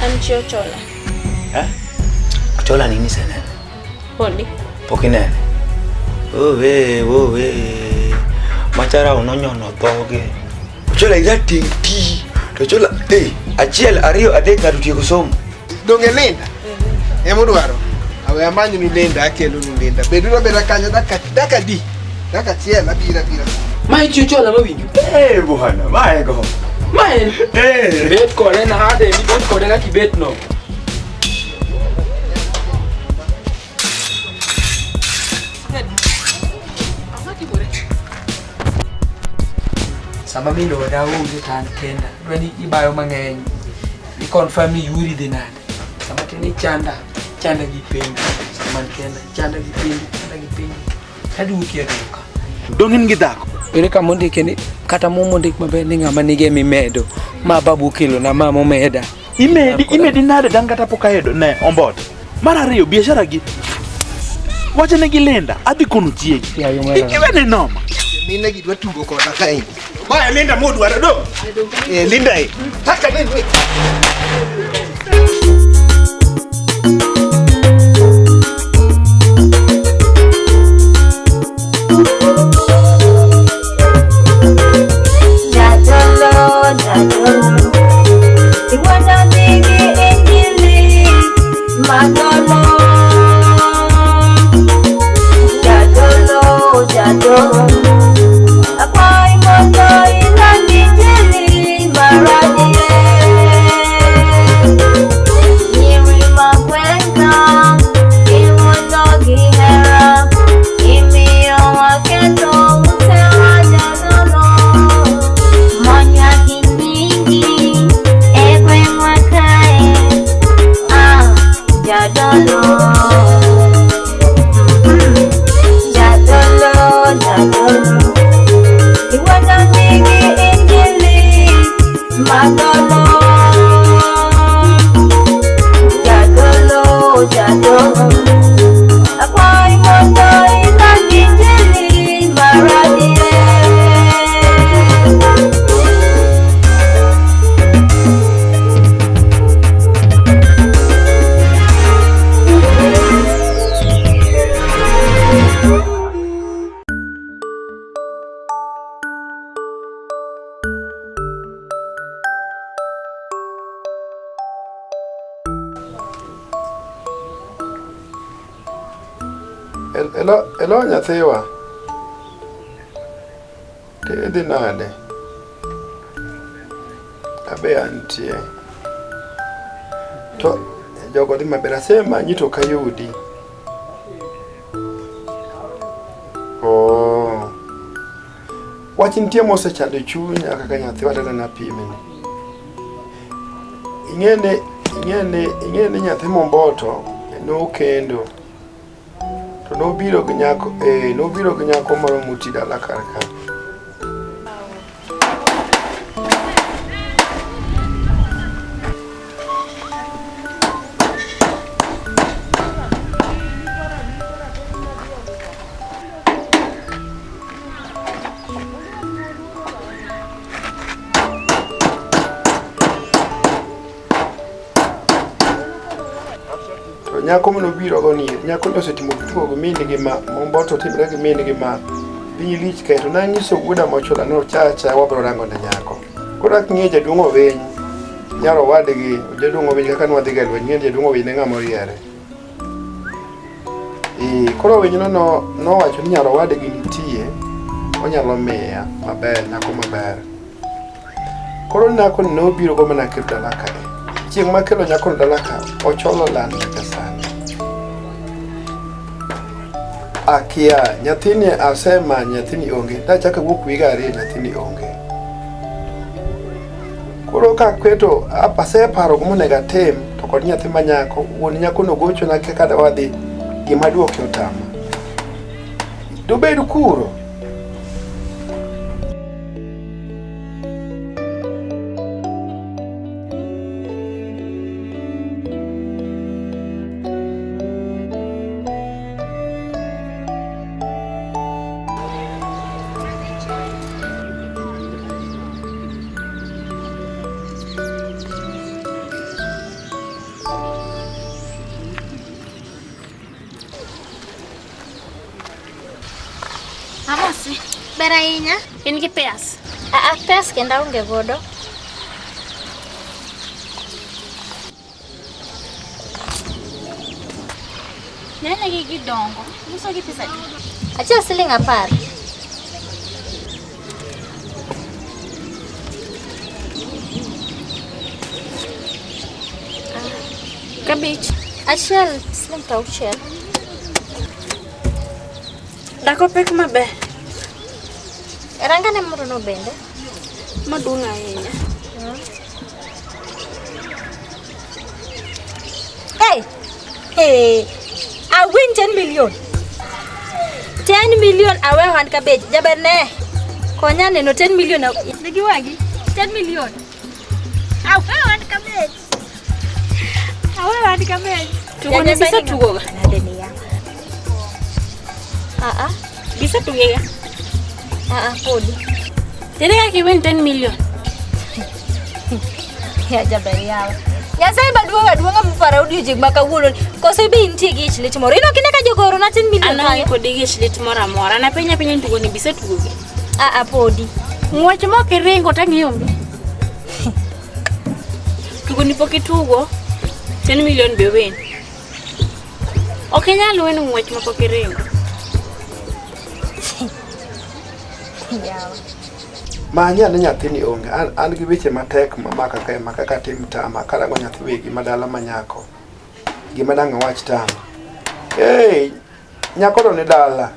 An chi Ochola. Eh? Ochola nini senene? Podi. Pok inene? Owe, owe. Machara ononyono dhoge. Ochola irateng' ti. To Ochola, eh, achiel, ariyo, adek ng'ato tieko somo. Donge Linda? Ema udwaro? Awe amanynu Linda, akelonu Linda. Beduru abeda kanyo dakika dakika adi? Dakika achiel abiro abiro. Mae chi Ochola mawinjo. Eh, bwana, mae go. Mae en. Eh. Bet kode nade, ni bet kode kaka ibet no. Sama min oda onge to an kenda. Adwa ni ibayo mang'eny. I confirm ni yuri dhi nade. Sama tin ichanda, ichanda gi penjo. Sama an kenda, ichanda gi penjo, ichanda gi penjo. Taduoki aduoka. Dong' in gi dhako? Ere kama ondike ni kata muma ondik maber ni ng'ama nigi emimedo. Ma babu okelona ma momeda. Imedi, imedi nade dan kata pok ayudo ne ombot. Mar ariyo biashara gi wachne gi Linda adhi kono chiegi. Yaye mwera. Iwene noma. Mine gi dwa tugo koda kaendi. Ma e Linda modwaro do. Eh, Linda e. Taka nini? Jadolo, jadolo, iwuondo nigi injili magolo. Jadolo, jadolo, akwayi mondo iland injili maradier. Nyiri mag gweng'a, iwuondo gi hera, imiyo waketho utewa jadolo. Monya gi nyingi e gweng'wa kae, ah, jadolo. Jadolo, jadolo, iwuondo nigi injili magolo. Jadolo, jadolo, akwayi mondo iland injili maradier. Elo, elo nyathiwa. Tidhi nade? Abe antie. To jogo dhi maber asemanyi to ok ayudi. Oh. Wach nitie mosechando chunya kaka nyathiwa dala napimni. Ing'e ni ing'e ni nyathi momboto nokendo to nobiro gi nyako eh, nobiro gi nyako moro moti dala kar ka. To nyako manobiro go ni nyako ni osetimo tugo gi min gi ma momboto timre gi min gi ma piny lich kae to nanyiso wuoda mochola ni ochacha wabiro rango ne nyako. Koro aking'e jaduong' Owiny nyar owadgi jaduong' Owiny kaka nwadhi ga lweny ng'e ni jaduong' Owiny ne ng'ama oriere. Ee, koro Owiny no nowacho ni nyar owadgi nitie onyalo miya maber nyako maber. Koro nyako ni nobiro go mana kelo dala kae. Chieng' makelo nyako no dala ka, ocholo lal nyaka sani. Akia, nyathini asemanyo, nyathini onge. Nachako awuok wiga ariyo, nyathini onge. Koro kaketo, aseparo gima onego atim, to kod nyathi ma nyako, wuon nyako no gochona kaka wadhi, gima duoke otama. Dobed kuro? Amosi. Ber ahinya. In gi pes? Aa, pes kendo aonge godo. Nyanya gi gidongo. Iuso gi pesa adi? Achiel siling 10. Kabich. Achiel siling 60. Dako pek maber. Rangane moro no bende. Maduong' ahinya. Hey! Hey! I win 10 million. 10 million aweyo hand cabbage. Jaber ne. Konya neno 10 million. Nigi wagi. 10 million. Aweyo hand cabbage. Aweyo hand cabbage. Tugo ne bisa tugo ga. Nade ni ya. Ah ah. Bisa tuge ga. Ah ah, podi. Tere kaka iwin 10 million. Ya jaber yawa. Nyasaye baduong' aduong'a mopara odiochieng' ma kawuono. Koso be intie gi ich lit moro. Ino kine ka jogoro na 10 million An aonge kode gi ich lit moro amora. An apenjo apenja ni tugo ni bisa tugo ga. Ah ah, podi. Ng'wech mok iringo tang'iyo mbi. Tugo ni pok itugo. 10 million be win. Ok inyal win ng'wech ma pok iringo. Yawa. Manya ni nyathini onge. An gi weche matek mamaka kae ma kaka tim tama karango nyathi wegi madala manyako. Gima dang' awach tama. Hey, nyako to ni dala.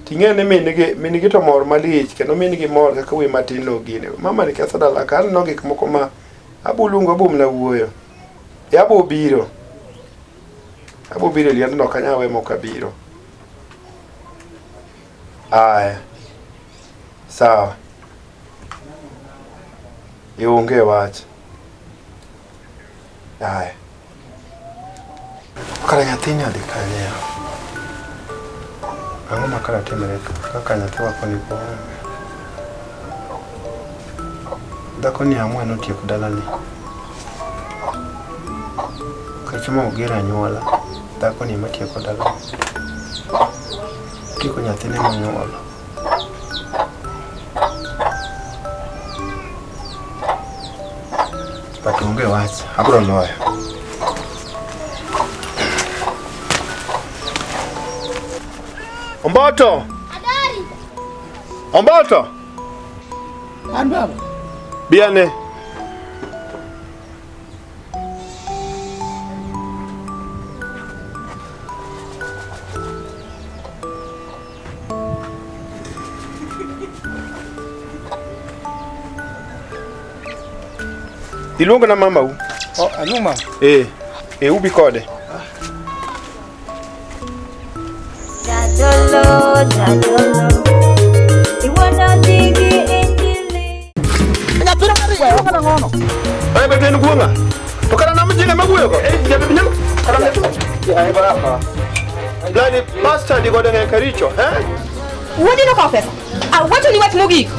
Ting'e ni min-gi to mor malich kendo min-gi mor kaka wuoyi matin no gine. Mama ni ketho dala ka aneno gik moko ma abuluongo abom na wuoyo. E abo biro. Abo biro e liendno ok anyal we mok abiro. Aya. Sawa. E onge wach. Aya. Kara nyathini odhi kanye? Ang'o ma kara timore kaka nyathi wako ni onge? Dhako ni amua notieko dalani. Kech ma oger anyuola, dhako ni ema tieko dalani. Otieko nyathine monyuolo. But onge wach, abro loyo. Omboto! Adari. Omboto! An baba. Biane. Iluongo na mamau. Oh, aluong mama. Eh, eh ubi kode. Jadolo, jadolo. Iwuondo ji gi injili. Ay, be en guonga. To kara nam jine ma wuoyo go. Eh, jabe binyal. Kara ne. Ya, baba. Bloody bastard godo ng'e karicho, eh? Wuodi nokawo pesa. Awacho ni wach mogik.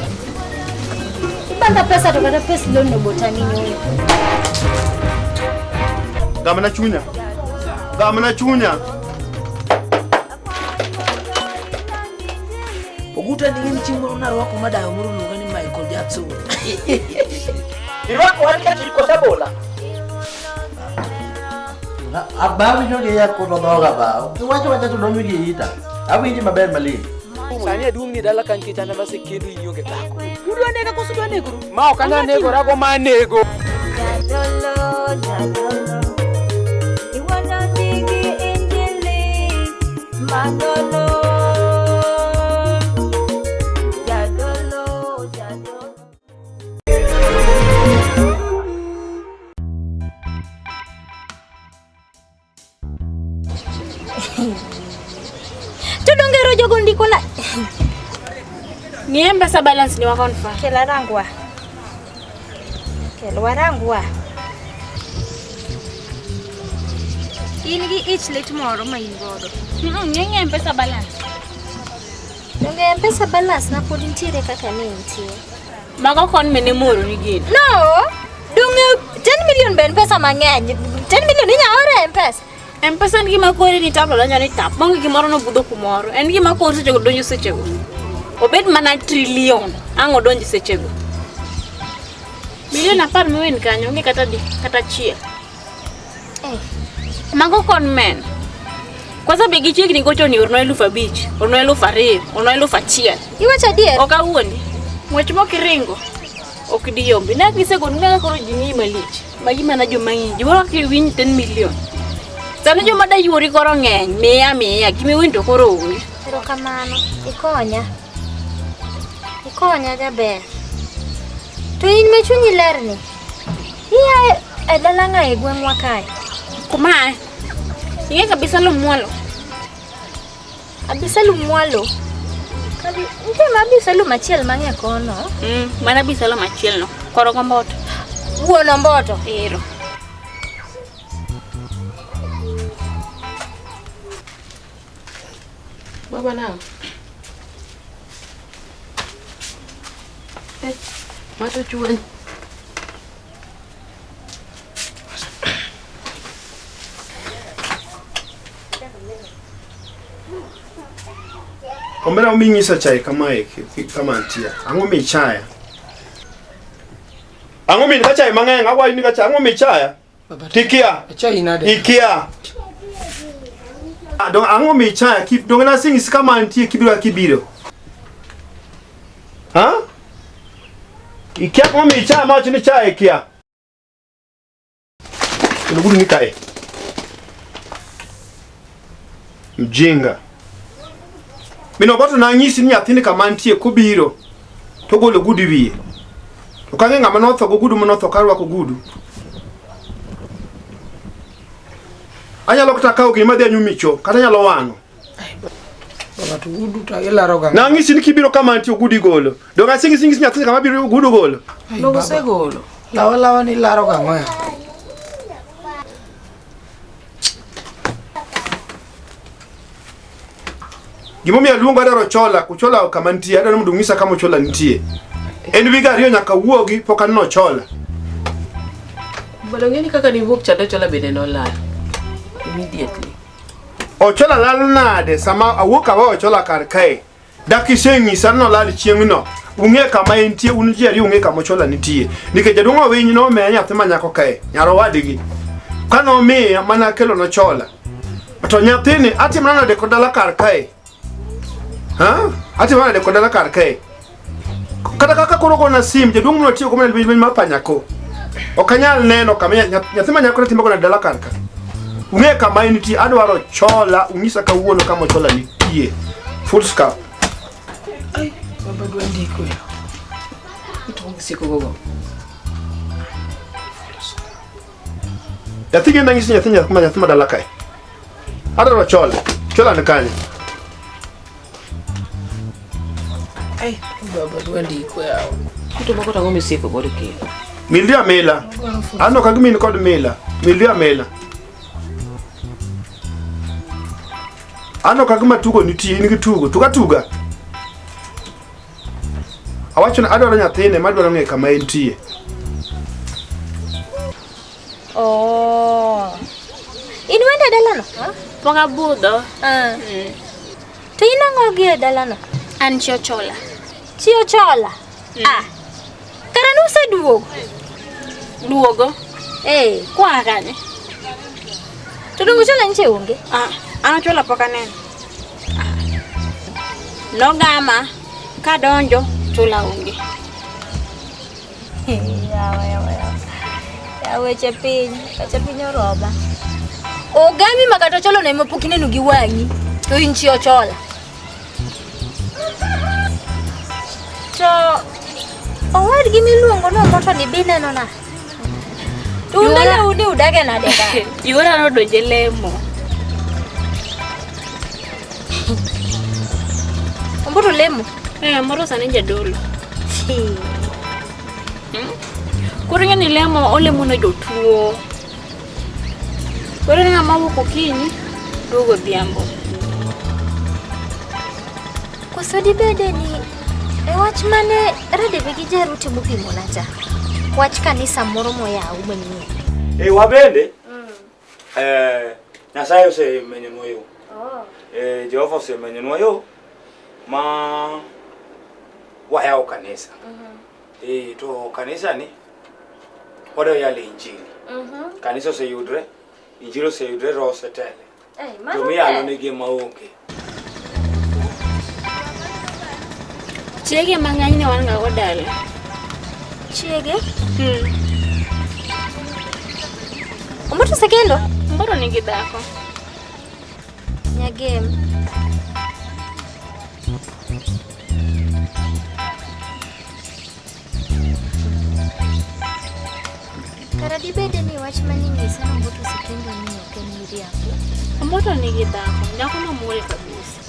Ibanga pesa to kata pes loan no botami nyoyo. Gamna chunya. Gamna chunya. Oguta ni ng'eni chieng' moro narwako madayo moro luonga ni Michael Jackson. Irwako wan ka chiri bola. Abawinjo gi ya kono dhoga ba. Kiwacho wacha to donjo gi ita. Awinji maber malich. Sani aduong' ni dala ka nikech an ema asekendo in ionge dhako. Udwa nega koso udwa negoru? Ma ok anyal negora go ma nego. Jadolo, jadolo. Iwuondo ji gi injili manono. Jadolo, jadolo. To dongero jogo ndiko na Ng'i M-Pesa balance ni wa confirm. Kela rangwa. Kel warangwa. In gi ich lit moro ma in godo. Ng'e M-Pesa balance. Donge M-Pesa balance na pod nitiere kaka ne entie. Mago kon mene moro ni gino. No, donge 10 million be en pesa mang'eny. 10 million inya ore M-Pesa. M-Pesa en gima kori ni tap donjo ni tap. Onge gimoro nobudho kumoro. En gima kori sechego donjo sechego. Obed mana trillion ang' odonj sechego. Milion 10 miwen kanyo onge kata di kata achiel. Mago kon men. Kwanza be gichiegni gocho ni ornwa 5,000, ornwa 2,000, ornwa 1,000. Iwacho adier? Ok awuondi. Ng'wech mok iringo ok diyombi. Ne gisegonu kaka koro ji ng'iyi malich. Magi mana joma ng'iyi. Gimoro kaka iwinj 10 million. Sani joma da yuori koro ng'eny. Miya miya. Gimiwinj to koro onge. Erokamano. Ikonya. Ikonya jaber. To in ma chunyi ler ni. Ia e dala ng'a e gweng'wa kae? Kuma ae. Ing'e kabisa Lumwalo. Abisalo Mwalo. Nitie ma Abisalo machiel mang'e kono. Mana Abisalo machiel no. Koro gomboto. Wuon Omboto. Ero. Baba nang'o? Mato chuany. Omera ominyisa chai kamae kama antie. Ang'o michaya? Ang'o min ka chai mang'eny akwayi ni ka chai ang'o michaya? Tikia. Chai nade? Ikia. Dong ang'o michaya? Dong nasing'isi kama antie kibiro kibiro. Ha? Ikia ang'o michaya mawacho ni chai ikia. Ogudu ni kae. Mjinga. Min Oboto nang'isi ni nyathini kama nitie kobiro to ogolo ogudu e wiye. To kang'e ng'ama notho gogudu manotho karwako ogudu. Anyalo kata kawo gini madhi anyum e cho kata anyalo wang'o. Baba to ogudu to ilaro ga. Nang'isi ni kibiro kama nitie ogudu igolo. Donge asing'isi ng'isi nyathini kama biro ogudu golo. Donge osegolo. Lawa lawa ni ilaro ga ang'o ya? Gimomiyo aluongo adwaro Ochola, Ochola kama nitie, adwaro mondo ung'isa kama Ochola nitie. En wige ariyo nyaka wuogi pok aneno Ochola. Bado ng'eni kaka niwuok chande Ochola bende nolal. Immediately. Ochola lal nade sama awuok aweyo Ochola kar kae? Dak iseng'isa ni nolal chieng'no. Ung'e kama entie, un ji ariyo ung'e kama Ochola nitie. Nikech jaduong' Owiny nomiya nyathi ma nyako kae, nyar owadgi. Ka nomiya mana akelo nochola. To nyathini atimona nade kod dala kar kae? Ha? Atimona nade kod dala kar kae? Kata kaka koro gona sim, jaduong' notiyo go mana lweny mar panyako. Ok anyal neno kama nyathi ma nyako timo gona dala kar ka. Ung'e kama entie, adwaro Ochola, ung'isa kawuono kama Ochola nitie. Full stop. Ai, baba dwa ndiko ya. Ito siko gogo. Nyathi genda ng'isi nyathi nyathi ma nyathi ma dala kae. Adwaro Ochola. Ochola ni kanye? Ai, baba dwa ndiko ya. Ito moko tang'o misiko godo kendo. Mildi amila. Aneno ka gima in kod mila. Mildi amila. Aneno ka gima tugo nitie, in gi tugo. Tuga tuga. Awacho ni adwaro nyathine madwaro ng'eyo kama entie. Oh. In wende dalano? Pok abudho. To in ang'o gi e dalano? An chi Ochola. Chi Ochola? Ah. Kara nuseduogo? Duogo? Eh. Kwa kanye? To donge Ochola nyiche onge? Ah, an Ochola pok aneno. Nogama kadonjo Ochola onge. Yawa, yawa, yawa. Ya weche piny oroba. Ogami ma kata Ochola no ema pok ineno gi wang'i. To in chi Ochola. To owadgi miluongo ni Omboto ni be ineno na? To un dalau ni udage nade ka? Yuora nodonje lemo. Omboto lemo? Omboto sani jadolo. Koro ing'e ni lemo olemo ne jotuo. Koro en ng'ama wuok okinyi duogo odhiambo. Koso dibede ni e wach mane Radebe gi Jaruti mopimona cha? Wach kanisa moro moyaw manyien. E wabende Nyasaye osemenyonwa yo. Jehova osemenyonwa yo ma wayawo kanisa. To kanisa ni wadwa yalo injili. Kanisa oseyudre, injili oseyudre, roho osetele. To miyalo nigi maonge. Chiege mang'eny ne wan ga go dala. Chiege? Omboto osekendo? Omboto nigi dhako. Nyagem. Kara dibede ni wach mane inyisa ni Omboto osekendo ni ok en miriambo? Omboto nigi dhako, dhako mamuol kabisa.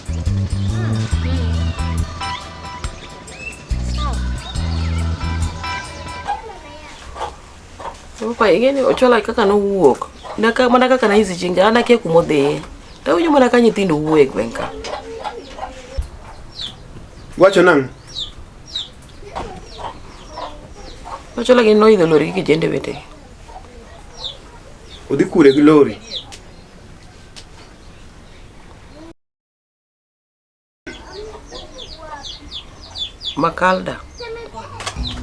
Papa, ing'e ni Ochola kaka nowuok, mana kaka nahisi chieng' cha, an akia kuma odhiye. To awinjo mana ka nyithindo wuoyo e gweng' ka. Wacho nang'o? Ochola gin noidho lori gi kijende wetegi. Odhi kure gi lori? Makalda.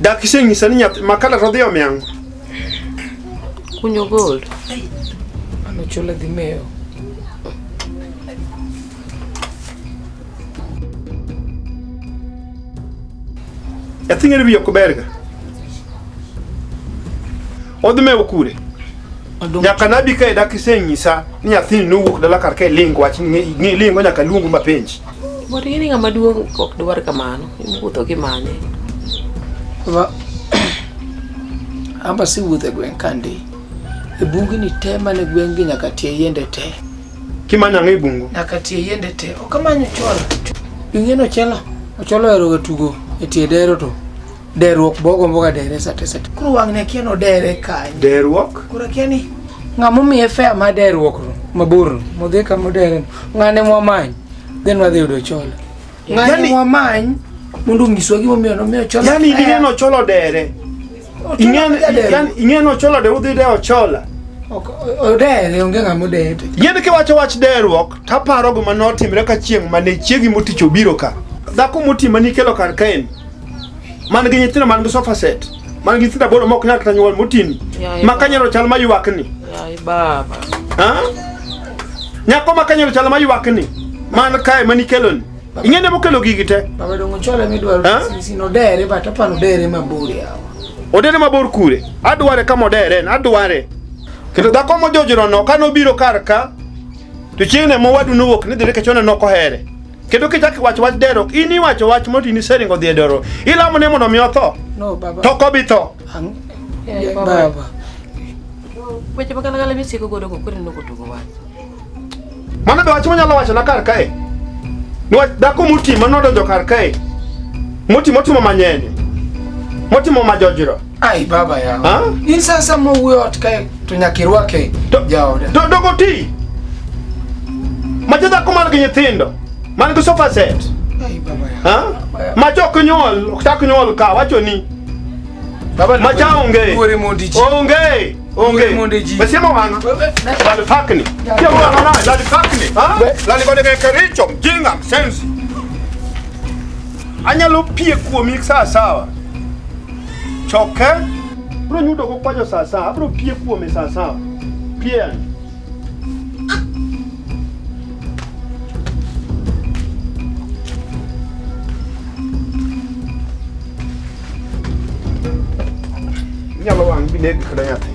Dak isenyisa ni nyathi Makalda to odhi omiango. Kunyo gold. Mano Ochola dhi mewo. Nyathi ng'eni wiye ok berga. Odhi mewo kure? Nyaka nabi kae dak isenyisa ni nyathini nowuok dala kar kae ling wach lingo nyaka luongu mapenji. But ing'e ni ng'ama duong' ok dwar kamano. Iwuotho kimanye. Baba, amba asewuotho e gweng' ka ndi. E bugni te mane gweng' gi nyaka tie yiende te. Kimanyo ang'o e bungu? Nyaka tie yiende te. Ok amanyo Ochola. Ing'e ni Ochola, Ochola oheroga tugo e tie dero to Deruok bo gombo ga dere sate sate. Koro wang'ni akia ni odere kanye. Deruok? Koro akia ni ng'ama omiye fare mar deruok no mabor no modhi kama odere no ng'ane mwamany then wadhi yudo Ochola. Ng'ane Yani- mwamany mondo onyiswa gimomiyo nomiyo Ochola. Yani fare. ing'e ni Ochola odere. Ochola Yani ing'e ni Ochola odere udhi dewo Ochola. Ok odere onge ng'ama odere. Ing'e ni kiwacho wach deruok taparo gima notimre ka chieng' mane chiegi motich obiro ka. Dhako moti mane ikelo kar kaeni man gi nyithindo man gi sofa set man gi nyithindo aboro mok nyal kata nyuol motini Yaye ma kanyalo chal ma ywakni. Yaye baba. Ha? Nyako ma kanyalo chal ma ywakni man kae mane ikeloni. Ing'e ni mokelo gigi te. Baba dongo Ochola midwaro sisi nodere but aparo odere mabor yawa. Odere mabor kure? Adware kama odere en, adware. Kendo dhako mojojrono ka nobiro kar ka, to chieng'no ema owadu nowuok ni dhi nikech oneno ok ohere. Kendo kichako iwacho wach dero, in iwacho wach moti ni iseringo dhi e dero. Ilamo ne mondo mi otho. No baba. To ok obi tho. Yaye baba. Weche magalagala misiko godo go koro ineno kotugo wach. Mano be wach manyalo wacho na kar kae. Niwach dhako moti ma nodonjo kar kae. Moti motimo manyenye. Motimo majojro. Ai baba ya. In sasa mowuoyo ot kae to nyaka irwake jaoda. To dogo ti. Macho dhako man gi nyithindo. Man gi sofa set. Ai baba ya. Ha? Macho ok nyuol, ok chak nyuol ka wacho ni. Baba Macha onge. Luore mondi ji. Onge. Onge. Luore mondi ji. Besiemo wang'a. Lali fakni. Siemo wang'a na, lali fakni. Ha? Lali kode ke kericho, mjinga, msenzi. Anyalo pie kuomi saa sawa. Choke. Bro nyudo go kwajo saa sawa. Abro pie kuome saa sawa. Pie yani. Inyalo wang' bineg kata nyathi.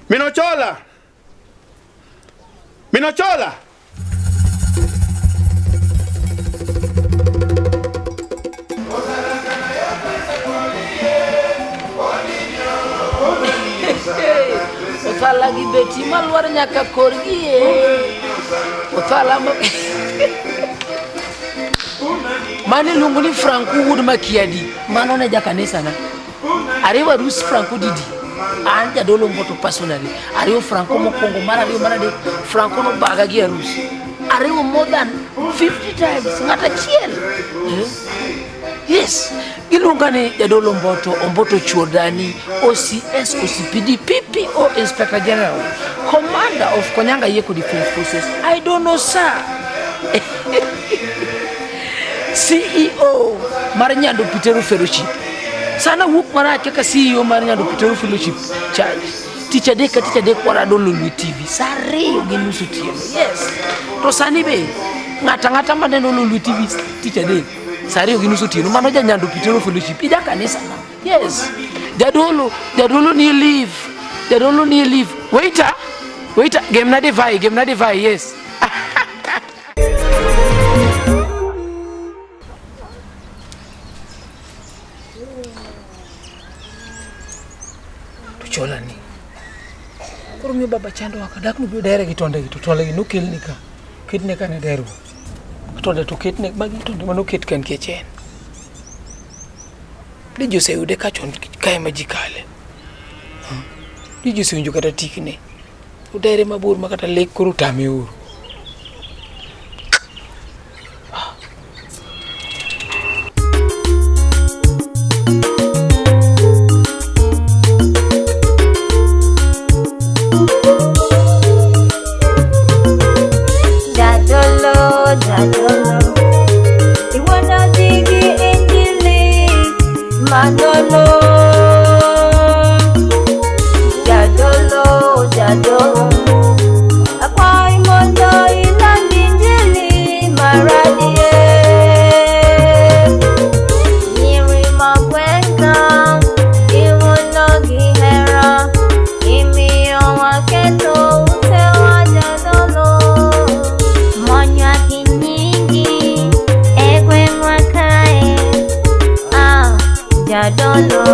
Min Ochola! Min Ochola! Othala gi beti malwar nyaka korgi e. Othala ma... Mane iluongo ni Franco wuod Makiadi, mano ne jakanisa na. Ariwo arus Franco didi. An jadolo Mboto personally. Ariwo Franco mokwongo, mar ariyo, mar adek. Franco nobaga gi arus. Ariwo more than 50 times ng'at achiel. Eh? Yes. Giluonga ni jadolo Mboto, Omboto chuor dani, OCS, OCPD, PPO, Inspector General, Commander of Konyanga Yeko Defense Forces. I don't know, sir. CEO mar Nyando Pitero Fellowship. Sana wuok marach kaka CEO mar Nyando Pitero Fellowship Church. Tich adek ka tich adek warado Lolwe TV saa 2:30 otieno. Yes. To sani be ng'ato ang'ata maneno Lolwe TV tich adek saa 2:30 otieno mano ja Nyando Pitero Fellowship. Ija kanisa na. Yes. Jadolo, jadolo ni leave. Jadolo ni leave. Waiter, waiter, gemna divai, gemna divai, yes. To chola ni. Koro miyo baba chando wa dak nobiro dere gi tonde gi to tonde gi nokelni ka. Ketne ka ne derruok. Tonde to ketne magi tonde manoket ka nikech en. Diji oseyude ka chon kae ma ji kale. Diji osewinjo kata tikne. Odere mabor ma kata lek koro otame oro. Jadolo, jadolo, iwuondo ji gi injili manono. Jadolo, jadolo, akwayi mondo iland injili mar adier. Nyiri ma gweng'a, iwuondo gi hera, imiyo waketho utewa jadolo. Monywa gi nyingi e gweng'wa kae, ah, jadolo.